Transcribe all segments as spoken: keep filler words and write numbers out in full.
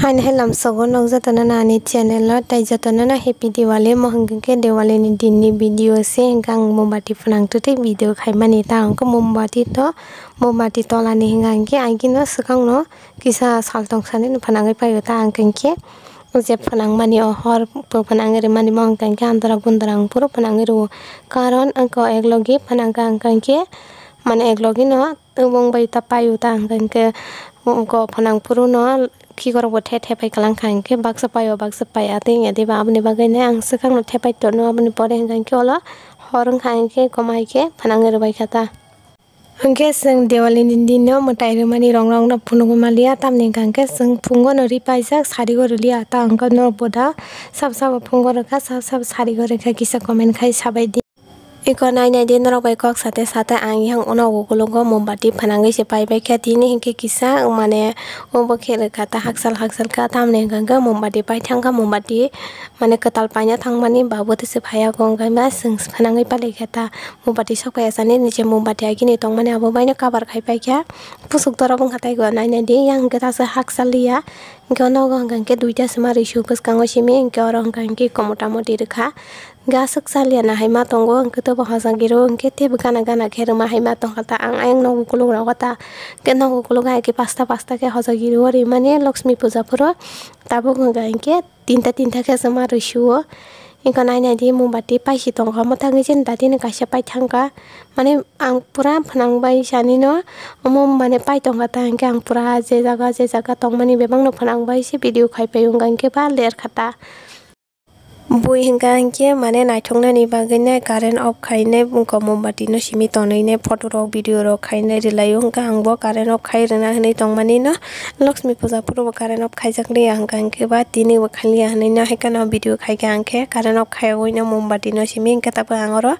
Haini hai lamsogo nok jotono no ani channel o, tai jotono no happy Diwali. Mo hwnkhe Diwali ni din ni video se, hwnkhe ang mombati phwnang twtwi video khaimani. Ta hwnkhe mombati to, mombati tola ni hwnka hwnkhe agini swkang no kisa sal tong sani no phwnangwi paio. Ta hwnkhe je phwnangmani o hor bo phwnangwi rwmani, mo hwnkhe andra gundra ang phuru phwnangwi rwo, karon wngkha ek logi phwnangkha hwnkhe mane ek logi no. Tei bong bai ta paio ta hwnkha hwnkhe, go phwnang phuru no khikorok bo the the pai kwlang kha hwnkhe baksa paio baksa paiya tei wngya diba, aboni bagwi no ang swkang no the pai tongo. Aboni pore hwnkha hwnkhe olo hor wngkha hwnkhe koma hai khe phwnangwi rwbai kha ta. Hwnkhe chwng Diwali ni din no mwtai rwmani rong rok no phunugwi maliya, tamni hwnkha hwnkhe chwng phungo no ri paijak, sari o rwliya ta, hwnkhe norok bo da sabo sabo phungo rwkha, sabo sabo sari o rwkha, kisa comment khai sabai di. Eko nai nai di norok bai kok sate sate ang yang uno ukulungo mombati phwnangwi se pai bai kha, tini hinkhe kisa mane obo khe rwkha ta haksal haksal kha, tamni hwnkha hwnkhe mombati pai thangkha, mombati mane kwtal paina thangmani babu tei se phaiya, hwnkhe ma chwng phwnangwi palai kha ta mombati sok pai achani ni je mombati agini tongmani abo bai no cover khai pai kha, pusuk dorok wngkha tei nai nai di yang hwnkhe ta se haksal liya, hwnkhe nogo hwnkha hwnkhe duita se ma rwi su bwskango simi, hwnkhe oro hwnkha hwnkhe eko mota moti rwkha. Hwnkhe aswk chaliya na hai ma tongo, hwnkhe teibo hojagwi rw, hwnkhe teibo gana gana khe rwma hai ma tongkha ta. Ang ayang nogo ukuluk rogo ta, hwnkhe nogo ukuluk hai khe pasta pasta khe hojagwi rw, rimani Lakshmi puja phuru tabuk hwnkha hwnkhe tinta tinta khe chwma rw su-o. Eko nai nai di mombati paisi tongkha, omo tangwi chini dati no kaisa pai thangkha, mane ang pura phwnang bai sani no, omo mane pai tongkha ta, hwnkhe ang pura je jaga je jaga tongmani bebak no phwnang bai se video khai pai, hwnkha hwnkhe ba ler kha ta. Bui hwnkha hwnkhe mane naithoknani bagwi nai current off khainai, wngkha mombati no simi tonwi nai photo rok video rok khainai rwlaio, hwnkha ang bo current off khai rwna hwnwi tongmani no, Lakshmi puja phuru bo current off khaijak liya, hwnkha hwnkhe ba tini bo khailiya hwnwi no, haikhe no video khaikha hwnkhe current off khaiwi no mombati no simi, hwnkhe tabuk ang oro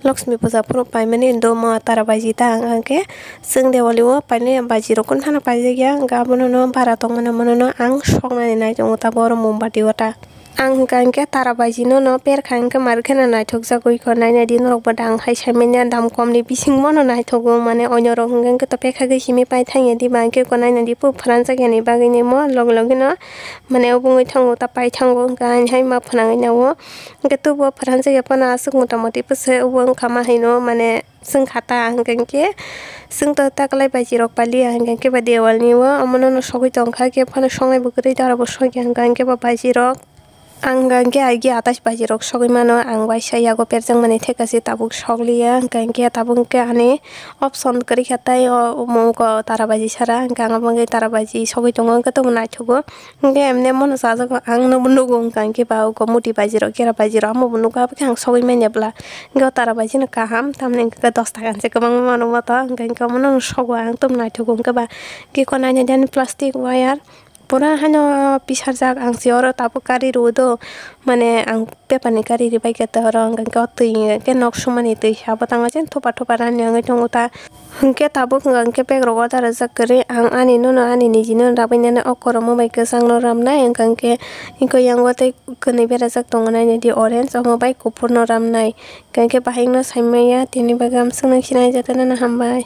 Lakshmi puja phuru paimani do mo tara baji ta, hwnkha hwnkhe chwng Diwali o painai baji rok kunu phano paijak ya, hwnkha abono no bara tongmani, abono no ang soknani nai tongo tabuk oro mombati o ta. Ang hwnkha hwnkhe tara baji no no perkha hwnkhe mar kheno naithokjagwi kho, nainai di norok bo dang hai saimanya dam kom ni bisingbo no naithogo, mane onyo rok hwnkha hwnkhe to pekhagwi simi pai thangya diba, hwnkhe kho nainai di phu phranjakya ni bagwi ni mo logi logi no mane obo wngwi thango ta pai thango hwnkha, haini hai ma phwnangwi nango, hwnkhe tubuo phranjakya phano aswk mota moti bwsai obo wngkha ma haino mane. Chwng kha ta hwnkha hwnkhe chwng to taklai baji rok paliya hwnkha hwnkhe ba Diwali ni o omono no sogwi tongkha khe phano songnai bo kwrwi ta aro bo sogya hwnkha hwnkhe ba baji rok ang hwnkha hwnkhe agi atais baji rok sogwi mano ang bai sa yago perjak mani theka se tabuk sokliya hwnkha hwnkhe tabuk hwnkhe ani option kwrwi kha tai o omo wngkha tara baji sara hwnkha ang abo wngwi tara baji sogwi tongo hwnkhe tabuk naithogo. Hwnkhe emne mono chajago ang nobo nugo hwnkha hwnkhe ba uko muti baji rok kera baji rok amo bo nugo abokhe ang sogwi manya bwla. Hwnkhe o tara baji no kaham tamni hwnkhe dos taka se kwbangma mano moto hwnkhe hwnkhe omono sogo ang tum naithogo hwnkhe ba hwnkhe konai nai jani plastic wire pura haino pisarjak ang se oro tabuk kari rwo do mane ang paper ni kari ribai khe te oro hwnkhe o twi hwnkhe nok sumani twi sabo tangma chen thopa thopa rani wngwi tongo ta. Hwnkhe tabuk hwnkha hwnkhe bag rok order rwjak kwrwi ang ani nono ani niji nono rabwi nani o kwrwngma bai kwchangno ramnai hwnkha hwnkhe hwnkhe yango tei kwnwi berajak tongo nainai di orange omo bai kuphurno ramnai hwnkha hwnkhe bahai wngno saimanya tini bagwi amswknang sinai jotono no hambai.